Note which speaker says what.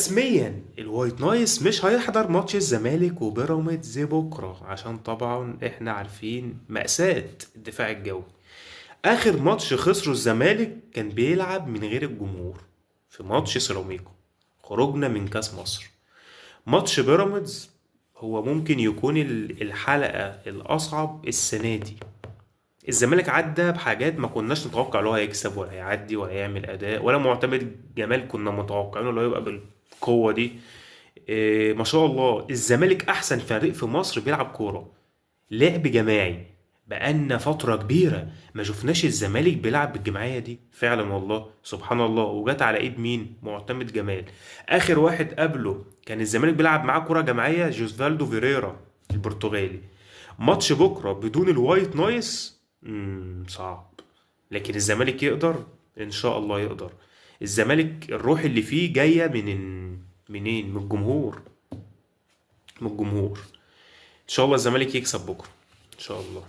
Speaker 1: رسميا ال White Noise مش هيحضر ماتش الزمالك وبيراميدز بكره، عشان طبعا احنا عارفين مأساة الدفاع الجوي. اخر ماتش خسره الزمالك كان بيلعب من غير الجمهور في ماتش سيراميكا، خروجنا من كاس مصر. ماتش بيراميدز هو ممكن يكون الحلقة الأصعب السنة دي. الزمالك عدى بحاجات ما كناش نتوقع اللي هو هيكسب ولا هيعدي ولا هيعمل أداء، ولا معتمد جمال كنا متوقعينه اللي هو يبقى بالقوة دي. إيه، ما شاء الله الزمالك أحسن فريق في مصر بيلعب كورة، لعب جماعي. بقالنا فترة كبيرة ما شفناش الزمالك بيلعب بالجماعية دي فعلا، والله سبحان الله. وجت على ايد مين؟ معتمد جمال. اخر واحد قبله كان الزمالك بيلعب معاه كرة جماعية جوزفالدو فيريرا البرتغالي. ماتش بكرة بدون ال White Noise صعب، لكن الزمالك يقدر، ان شاء الله يقدر. الزمالك الروح اللي فيه جاية من منين؟ من الجمهور، من الجمهور. ان شاء الله الزمالك يكسب بكرة ان شاء الله.